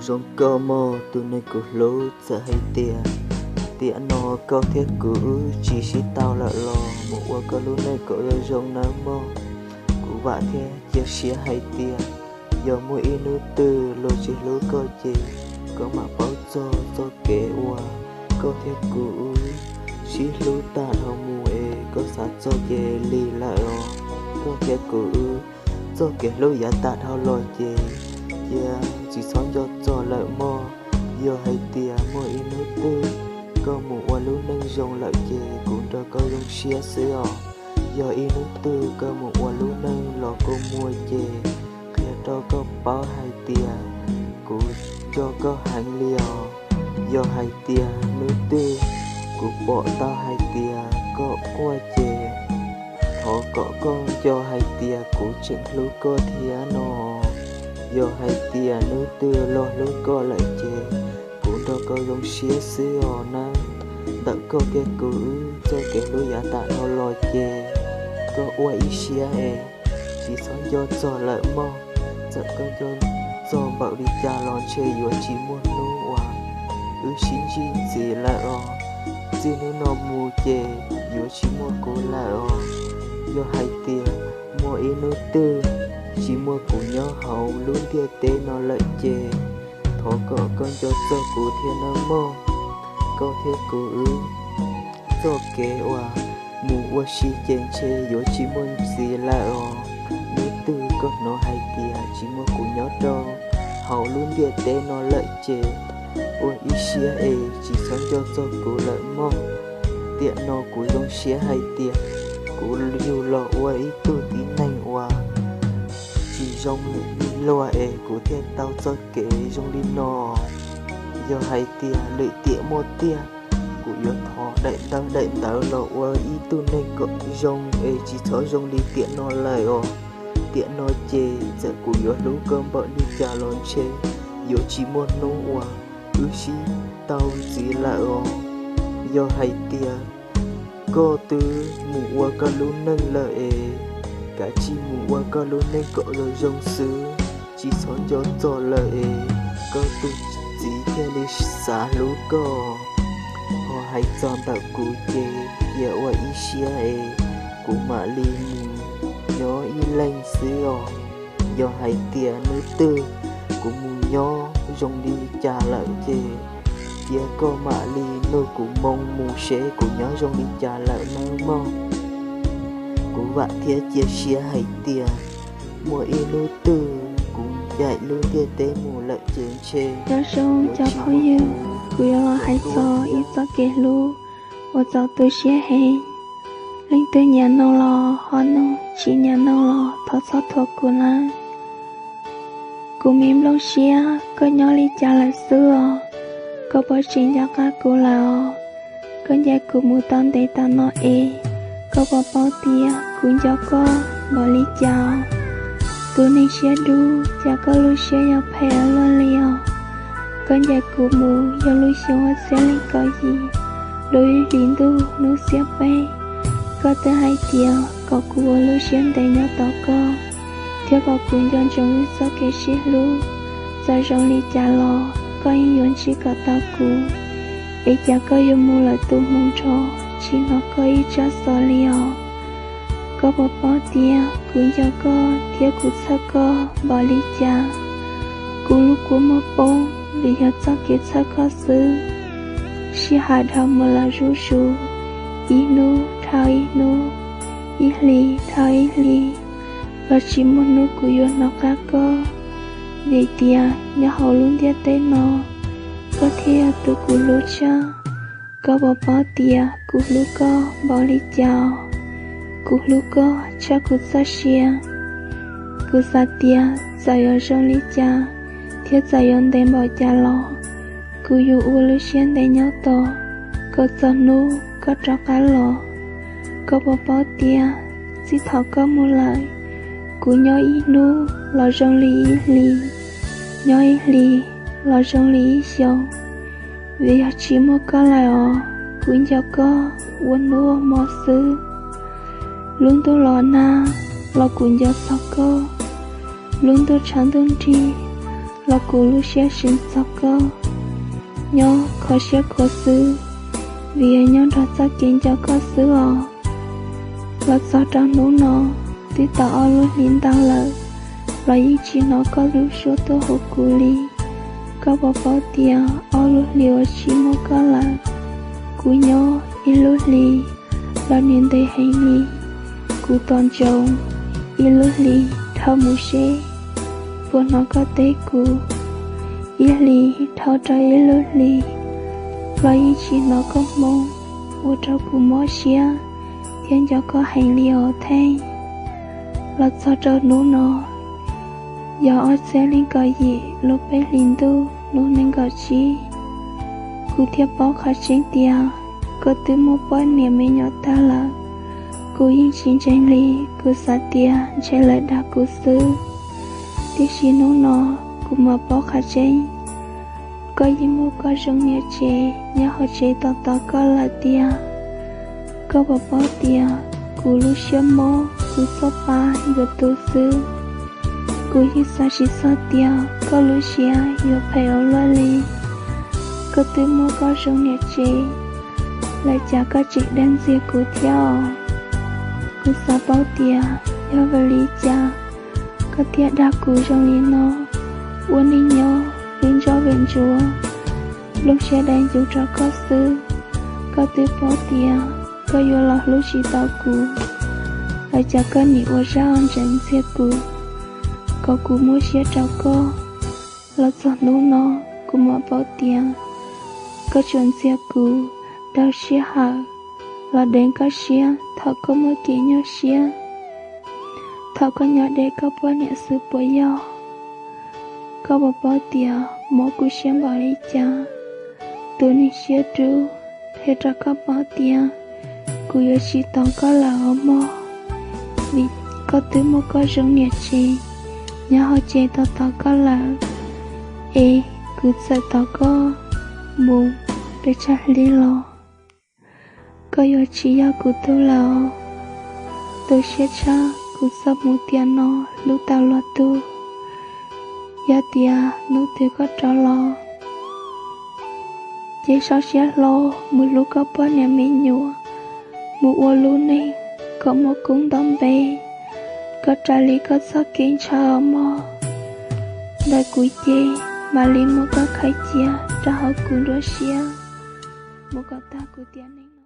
Zoo koj mog tus neeg kuv hlub, txawm hais tias tiam no koj thiab kuv wb tsis sib tau lawm los mus ua koj lub neej kom zoo zoo nawb mog. Kuv vam thiab cia siab hais tias yog muaj ib hnub twg luag tsis hlub koj ces koj mam paub txog txoj kev uas koj thiab kuv wb sib hlub tag dhau mus es koj xav txog ces lig lawm os. Koj thiab kuv wb txoj kev hlub yav tag dhau los ces cia tsis txhob nco txog lawm mog. Yog hais tias muaj ib hnub twg koj mus ua lub neej zoo lawm ces kuv nrog koj zoo siab xwb os. Yog ib hnub twg koj mus ua lub neej los kua muag ces qhia rau koj paub hais tias kuv nco koj heev li os. Yog hais tias hnub twg kuv pom tau hais tias koj quaj ces thov kom koj nco hais tias kuv tseem hlub koj thiab no. Yog hais tias hnub twg luag hlub koj lawm ces kuv nrog koj zoo siab xwb os nawb. Ntawm koj thiab kuv wb txoj kev hlub yav tag dhau los ces koj ua ib siab es tsis txhob nco txog lawm mog. Txawm koj nco txog npaum li cas los ntshe yuav tsis muaj hnub uas wb sib ntsib ntxiv lawm os. Txij hnub no mus ces yuav tsis muaj kuv lawm os. Yog hais tias muaj ib hnub twg tsis muaj kuv nyob hauv lub ntiaj teb no lawm ces thov kom koj nco txog kuv thiab nawb mog. Koj thiab kuv wb txoj kev uas mus ua si ces ntshe yuav tsis muaj ntxiv lawm os. Hnub twg koj hnov hais tias tsis muaj kuv nyob rau hauv lub ntiaj teb no lawm ces ua ib siab es tsis txhob nco txog kuv lawm mog. Tiam no kuv zoo siab hais tias kuv yug los ua ib tug tib neeg uas tsis zoo li luag es kuv thiaj tau txoj kev zoo li no. Yog hais tias lwm tiam muaj tiag, kuv yuav thov daim ntawv daim ntawv los ua ib tug neeg kom zoo es tsis txhob zoo li tiam no lawm os. Tiam no ces txawm kuv yuav hlub koj npaum li cas los ntshe yuav tsis muaj hnub uas wb sib tau ntxiv lawm os. Yog hais tias koj twb mus ua koj lub neej lawm es kav tsij mus ua koj lub neej kom zoo zoo xwb, tsis txhob nco txog lawm es koj tus txiv thiaj li xav hlub koj. Ho hais txog ntawm kuv ces cia ua ib siab es kuv mam li mus nyob ib leeg xwb os. Yog hais tias hnub twg kuv mus nyob zoo li cas lawm ces cia koj mam li nug kuv moo mus seb kuv nyob zoo li cas lawm nawb mog. Kuv vam thiab cia siab hais tias muaj ib hnub twg kuv ncaim lub ntiaj teb mus lawm ces ntshe nyob zoo cov phooj ywg, kuv yuav los hais txog ib txoj kev hlub uas txaus tu siab heev. Leej twg nyiam mloog los ho mloog, tsis nyiam mloog los thov txhob thuam kuv nawb. Kuv me nplooj siab, koj nyob li cas lawm xwb os? Koj puas tseem nco qab kuv lawm os? Koj ncaim kuv mus tau ntev tas no es koj puas paub tias kuv nco koj npaum li cas? Tus neeg siab dub, cas koj lub siab yuav phem ua luaj li os? Koj ncaim kuv mus yog lub xyoo ob txhiab leej kaum yim, lub ib hlis ntuj hnub xiab peb, koj twb hais tias kom kuv ua lub siab ntev nyob tos koj, thiab kom kuv nco ntsoov wb txoj kev sib hlub. Txawm zoo li cas los koj yeej yuav ntsib kom tau kuv, es cas koj yuav mus lawm tus hmoov nrho, tsis hnov koj ib tsab xov li os? Koj puas paub tias kuv nco koj thiab kuv txhawj koj npaum li cas? Kuv lub kua muag poob vim yog txoj kev txhawj koj xwb. Sij hawm dhau mus lawm zuj zus, ib hnub dhau ib hnub, ib hlis dhau ib hlis, los tsis muaj hnub kuv yuav hnov qab koj. Vim tias nyob hauv lub ntiaj teb no, koj thiaj yog tus kuv hlub tshaj. Koj puas paub tias kuv hlub koj npaum li cas? Kuv hlub koj tshaj kuv txoj sia. Kuv xav tias txawm yuav zoo li cas, thiab txawm yuav ntev npaum cas los, kuv yuav ua lub siab ntev nyob tos koj txog hnub koj rov qab los. Koj puas paub tias txij thaum koj mus lawm, kuv nyob ib hnub los zoo li ib hlis, nyob ib hlis los zoo li ib xyoos. Vim yog tsis muaj koj lawm os, kuv nco koj ua hnub ua hmo xwb. Lub ntuj los nag los kuv nco txog koj, lub ntuj tshav ntuj nrig los kuv lub siab seev txog koj, nyob kho siab khuav xwb, vim nyob nrog txoj kev nco koj xwb os. Los txog rau hnub no, twb tau ob lub hlis ntau lawm, los yeej tsis hnov koj lub suab tuaj hu kuv li. Koj puas paub tias ob lub hlis uas tsis muaj koj lawm, kuv nyob ib lub hlis los nws ntev heev li. Kuv tos ntsoov ib lub hlis dhau mus seb puas hnov koj teb kuv. Ib hlis dhau rau ib lub hlis, los yeej tsis hnov koj hmoo, ua rau kuv mob siab thiab nco koj heev li os Theej. Los txog rau hnub no, yog ob txhiab leej kaum yim lub peb hlis ntuj hnub nees nkaum tsib, kuv thiaj paub qhov tseeb tias koj twb muaj poj niam me nyuam tag lawm. Kuv yeej tsis ntseeg li, kuv xav tias ntshe lawv dag kuv xwb. Tiam sis hnub no kuv mam paub qhov tseeb, koj yeej muaj koj zoo niam tsev nyob hauv tsev tos tos koj lawm tiag. Koj puas paub tias kuv lub siab mob, kuv txoj pa yuav tu xwb. Kuv yeej xav tsis txog tias koj lub siab yuav phem ua luaj li. Koj twb muaj koj zoo niam tsev, lawm cas koj tseem dag ntxias kuv thiab os? Kuv xav paub tias yog vim li cas koj thiaj dag kuv zoo li no, ua neej nyob vim ntsuav vim ntsuav, nplooj siab dai ncuv rau koj xwb. Koj twb paub tias koj yuav los hlub tsis tau kuv, lawm cas koj nim ua zaj ntseev ntxias kuv, kom kuv muab siab rau koj. Los txog hnub no, kuv mam paub tias koj tsuas ntxias kuv daug sij hawm los deev koj siab thaum koj muaj kev nyuaj siab, thaum koj nyob deb koj poj niam xwb puas yog? Koj puas paub tias mob kuv siab npaum li cas? Tus neeg siab dub qhia rau koj paub tias kuv yuav tsis tos koj lawm os mog, vim koj twb muaj koj zoo niam tsev nyob hauv tsev tos tos koj lawm. Es kuv txawm tos koj mus pes tsawg hli los, koj yuav tsis yog kuv tug lawm os. Tu siab tshaj kuv txoj hmoo tiam no hlub tau luag tug. Yog tias hnub twg koj rov los, ces sau siab hlo mus hlub koj poj niam me nyuam, mus ua lub neej kom muaj koob nto npe, kom raws li koj txoj kev ntshaw os mog. Ntawm kuv ces mam li muab koj khaws cia rau hauv kuv nruab siab, mus kom tag kuv tiam neej.